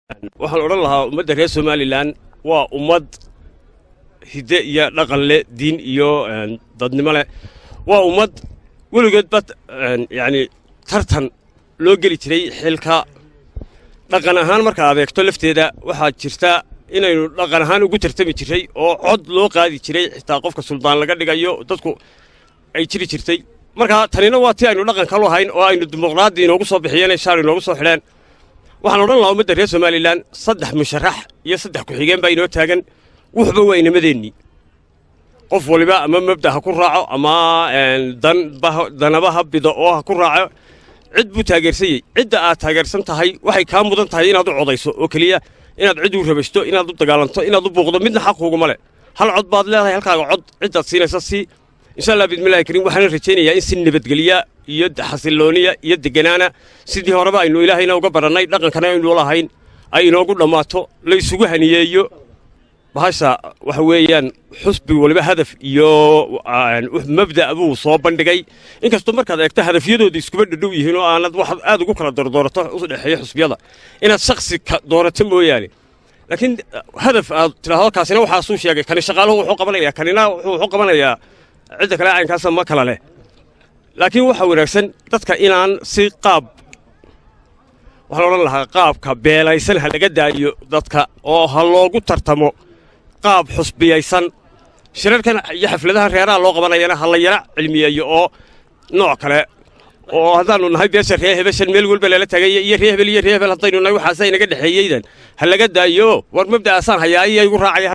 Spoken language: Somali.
Waxaan odhan lahaa ummadda reer Somaliland waa ummad hidde iyo dhaqan leh, diin iyo dadnimo leh. Waa ummad weligeedba yacni tartan loo geli jiray xilka. Dhaqan ahaan marka adeegto lafteeda, waxaa jirta inaynu dhaqan ahaan ugu tartami jiray oo cod loo qaadi jiray, xitaa qofka suldaan laga dhigayo dadku ay jiri jirtay. Marka tanina waa tii aynu dhaqan kalu hayn oo aynu dimuqraadi inoogu soo bixiyeen, shaar inoogu soo xidheen. Waxaan odhan lahaa ummadda reer Somaliland, 3 musharax iyo 3 ku-xigeen baa inoo taagan. Wuxuba waa inamadeenii. Qof waliba ama mabda ha ku raaco ama danaba ha bido oo ha ku raaco, cid buu taageersanyey. Cidda aad taageersan tahay waxay kaa mudan tahay inaad u codayso oo keliya. Inaad cid u rabashto, inaad u dagaalanto, inaad u buuqdo, midna xaq kuguma leh. Hal cod baad leedahay, halkaaga cod ciddaad siinaysa si insha Allah bismillahi kariim. Waxaana rajaynayaa in si nabadgelya iyo xasillooniya iyo deganaana, sidii horeba aynu Ilaahayna uga barannay, dhaqankana aynu lahayn, ay inoogu dhammaato, la isugu haniyeeyo bahasha. Waxa weeyaan xusbi waliba hadaf iyo mabda' buu soo bandhigay, inkastoo markaad eegto hadafyadooda iskuba dhadhow yihiin oo aanad waxaad aad ugu kala dordoorato u dhexeeya xusbiyada inaad shaksi doorato mooyaane. Laakiin hadaf aad tidhaahdo kaasina waxaasuu sheegay, kani shaqaaluhu wuxuu qabanayaa, kanina wuxuu qabanayaa, cidda kale caynkaasa ma kala leh. Laakiin waxaa wanaagsan dadka inaan si qaab, waxaan odhan lahaa, qaabka beelaysan ha laga daayo dadka oo ha loogu tartamo qaab xusbiyaysan. Shirarkan iyo xafladahan reeraha loo qabanayana ha la yara cilmiyeeyo oo nooc kale oo haddaannu nahay beesha ree hebeshan meel walba lala tagay iyo ree hebel iyo ree hebel haddaynu nahay, waxaasa inaga dhexeeyeydan ha laga daayo. War mabda'aasaan hayaa iyo igu raacaya.